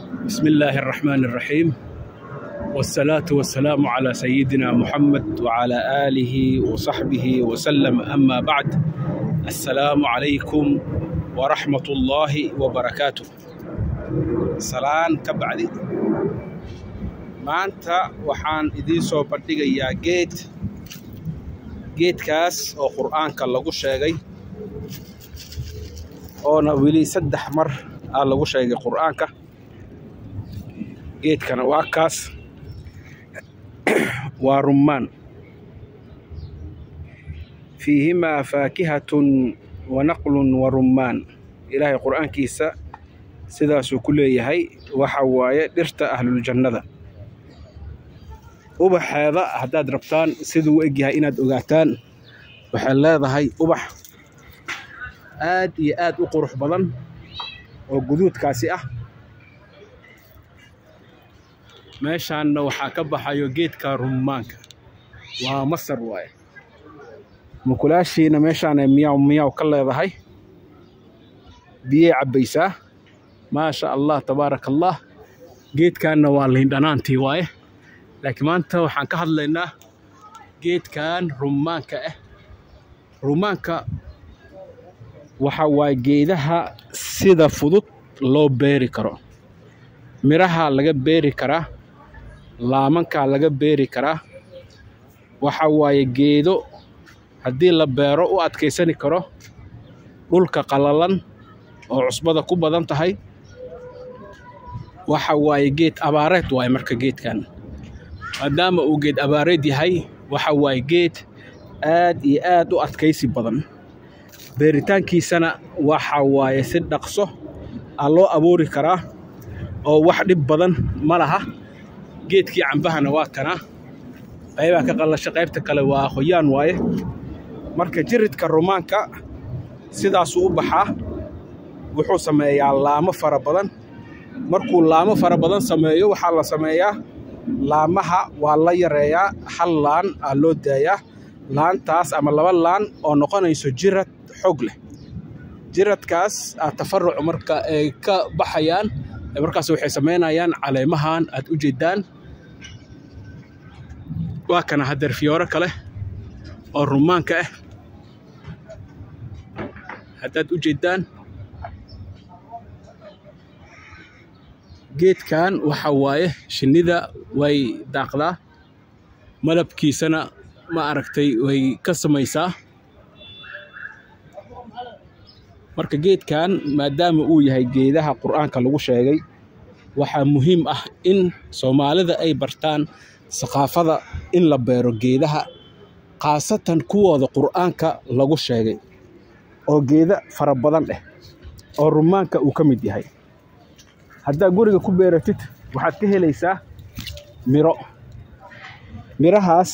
بسم الله الرحمن الرحيم، والصلاة والسلام على سيدنا محمد وعلى آله وصحبه وسلم. أما بعد، السلام عليكم ورحمة الله وبركاته. Salaan ka bacdi, maanta waxaan idiin soo bandhigayaa geed, geedkaas oo Qur'aanka lagu sheegay, oona weli 3 mar aa lagu sheegay Qur'aanka. Geedkana waa kaas, waa rummaan. Fiihimaa faakihatun wa naqlun wa rummaan. Ilaahay Qur'aankiisa sidaasuu ku leeyahay. Waxa waaye dhirta ahluljannada. Ubaxeeda haddaad rabtaan siduu u egyahay inaad ogaataan, waxay leedahay ubax aad iyo aad u qurux badan oo guduudkaasi ah. Meeshaanna waxaa ka baxayo geedka rummaanka, waa Masar waaye. Mukulaashiina meeshaanay miyaw miyaw ka leedahay, biyay cabbaysaa. Maasha Allah, tabaaraka Allah. Geedkanna waa liindhanaantii waaye, laakiin maanta waxaan ka hadlaynaa geedkan rummaanka ah. Rummaanka waxa waaye geedaha sida fudud loo beeri karo. Miraha laga beeri karaa, laamankaa laga beeri karaa. Waxa waaye geedo haddii la beero u adkaysani karo dhulka qalalan oo cusbada ku badan tahay. Waxa waaye geed abaareed waaye. Marka geedkan maadaama uu geed abaareed yahay, waxa waaye geed aad iyo aad u adkaysi badan. Beeritaankiisana waxa waaye si dhaqso aa loo abuuri karaa oo wax dhib badan ma laha. Geedkii cambahana waa kanaa, qaybaa ka qallasha, qaybta kale waa qoyaan waaye. Marka jiridka rumaanka sidaasuu u baxaa. Wuxuu sameeyaa laamo fara badan. Markuu laamo fara badan sameeyo, waxaa la sameeyaa laamaha waa la yareeyaa, hal laan aa loo daayaa. Laantaas ama 2 laan oo noqonayso jirad xoog leh. Jiradkaas aa tafaruc marka ay ka baxayaan, markaas waxay samaynayaan caleemahan aad u jeedaan. Waa kana hadeer fiyooro kale oo rumaanka ah haddaad u jeedaan. Geedkan waxa waaye shinnida way daaqdaa, malabkiisana ma aragtay way ka samaysaa. Marka geedkan maadaama uu yahay geedaha Qur'aanka lagu sheegay, waxaa muhiim ah in Soomaalida ay bartaan saqaafada in la beero geedaha, khaasatan kuwooda Qur'aanka lagu sheegay oo geeda fara badan leh oo rumaanka uu ka mid yahay. Haddaad guriga ku beeratid, waxaad ka helaysaa miro. Mirahaas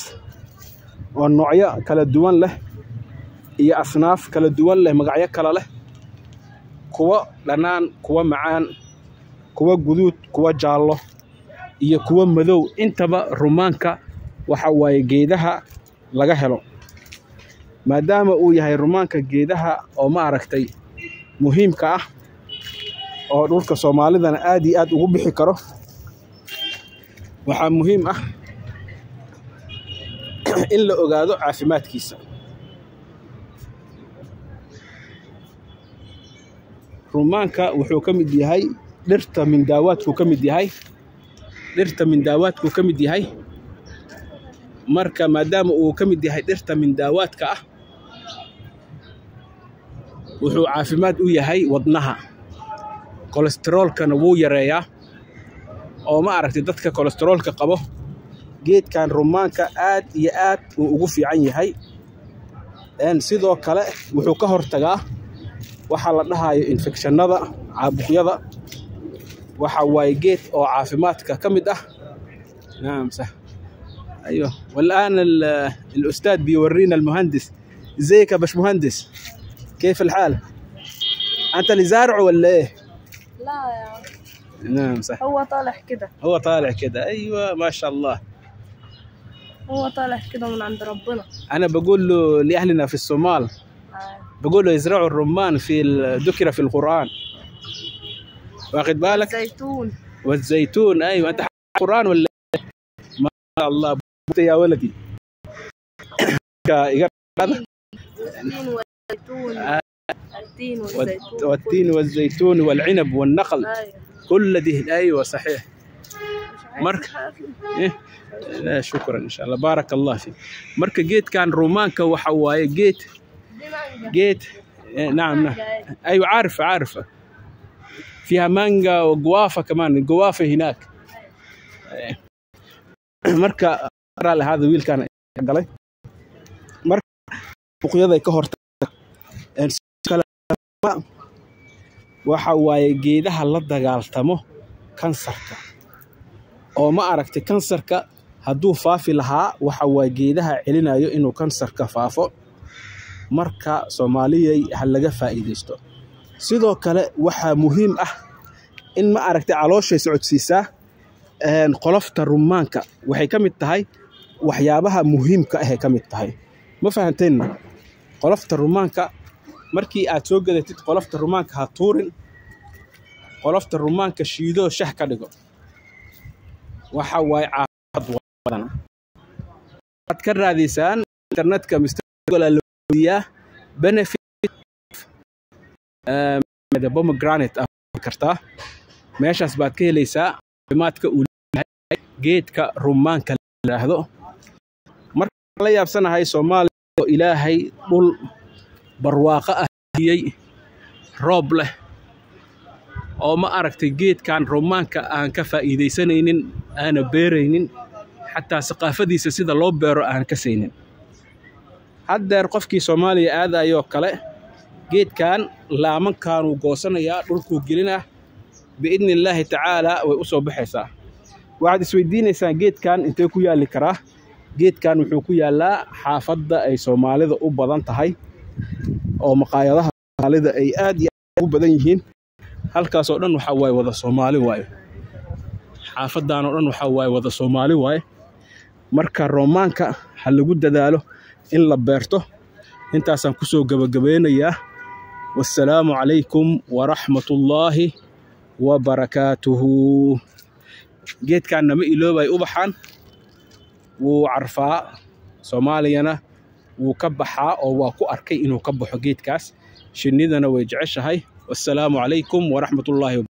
oo noocyo kala duwan leh iyo asnaaf kala duwan leh, magacyo kala leh, kuwa dhanaan, kuwa macaan, kuwa guduud, kuwa jaallo iyo kuwa madow. Intaba rumaanka waxa waaye geedaha laga helo. Maadaama uu yahay rumaanka geedaha oo ma aragtay muhiimka ah oo dhulka Soomaalidana aad iyo aad ugu bixi karo, waxaa muhiim ah in la ogaado caafimaadkiisa. Rumaanka wuxuu ka mid yahay dhirta mindaawaadkuu ka mid yahay, dhirta mindaawaadkuu ka mid yahay. Marka maadaama uu ka mid yahay dhirta mindaawaadka ah, wuxuu caafimaad u yahay wadnaha, kolestaroolkana wuu yareeyaa. Oo ma aragtay dadka kolestaroolka qabo, geedkan rumaanka aad iyo aad uu ugu fiican yahay. Sidoo kale wuxuu ka hortagaa waxaa la dhahayo infekshannada, caabuqyada. Waxa waaye geed oo caafimaadka ka mid ah. نعم صح، ايوه. والان الاستاذ بيورينا، المهندس. ازيك يا باشمهندس، كيف الحال؟ انت اللي زارعه ولا ايه؟ لا يا عم. نعم صح. هو طالع كده. هو طالع كده، ايوه، ما شاء الله. هو طالع كده من عند ربنا. انا بقول له لاهلنا في الصومال، بقول له يزرعوا الرمان في ذكر في القرآن، واخد بالك؟ زيتون. والزيتون. ايوه، انت قران ولا؟ ما شاء الله يا ولدي. التين والزيتون، التين والزيتون. والتين والزيتون والعنب والنخل. أيوة. كل دي، ايوه صحيح. مش عايز حاجة. إيه؟ لا شكرا، ان شاء الله، بارك الله فيك. Marka geedkan rumaanka waxa waaye geed دي مانجا. geed إيه، نعم. مانجا، أيوة. ايوه، عارفه عارفه، فيها مانجا وجوافه كمان، الجوافه هناك. إيه. Marka hada wiilkan galay marka buqyaday ka horta waxa waaye geedaha la dagaaltamo kansarka oo ma aragtay kansarka hadduu faafi lahaa, waxa waaye geedaha celinayo inuu kansarka faafo. Marka Soomaaliyay ha laga faa'iidaysto. Sidoo kale waxaa muhiim ah in ma aragtay calooshay socodsiisaa. Qolofta rumaanka waxay ka mid tahay waxyaabaha muhiimka ah ay ka mid tahay, ma fahanteen? Qolofta rumaanka markii aad soo gadatid, qolofta rumaanka ha tuurin. Qolofta rumaanka shiidoo shah ka dhigo, waxa waaye caafimaad badan. Waxaad ka raadiysaan internetka, Mr Google la weydiiyaa benefit the pomegranate ah kartaa, meeshaas baad ka helaysaa caafimaadka uu leeyahay geedka rumaanka la yiraahdo. Marka la yaabsanahay Soomaaliya oo Ilaahay dhul barwaaqo ah siiyey, roob leh, oo ma aragtay geedkan rumaanka aan ka faa'iidaysanaynin, aana beeraynin, xataa saqaafadiisa sida loo beero aan ka saynin. Haddeer qofkii Soomaaliya aadayoo kale geedkan laamankaanuu goosanayaa, dhulkuu gelinaa, biidni illaahi tacaalaa way u soo baxaysaa. Waxaad isweydiinaysaan geedkan intee ku yaalli karaa? Geedkan wuxuu ku yaallaa xaafadda ay Soomaalida u badan tahay oo maqaayadaha Soomaalida ay aad iyo aad ugu badan yihiin. Halkaasoo dhan waxaa waaye wada Soomaali waaye. Xaafaddan oo dhan waxaa waaye wada Soomaali waaye. Marka roomaanka ha lagu dadaalo in la beerto. Intaasaan kusoo gabagabeynayaa. Wassalaamu calaykum waraxmatullaahi wabarakaatuhu. Geedkan nama iloobay, ubaxan wuu carfaa, Soomaaliyana wuu ka baxaa oo waa ku arkay inuu ka baxo geedkaas. Shinnidana way jeceshahay. Wassalaamu calaykum waraxmatullaahi.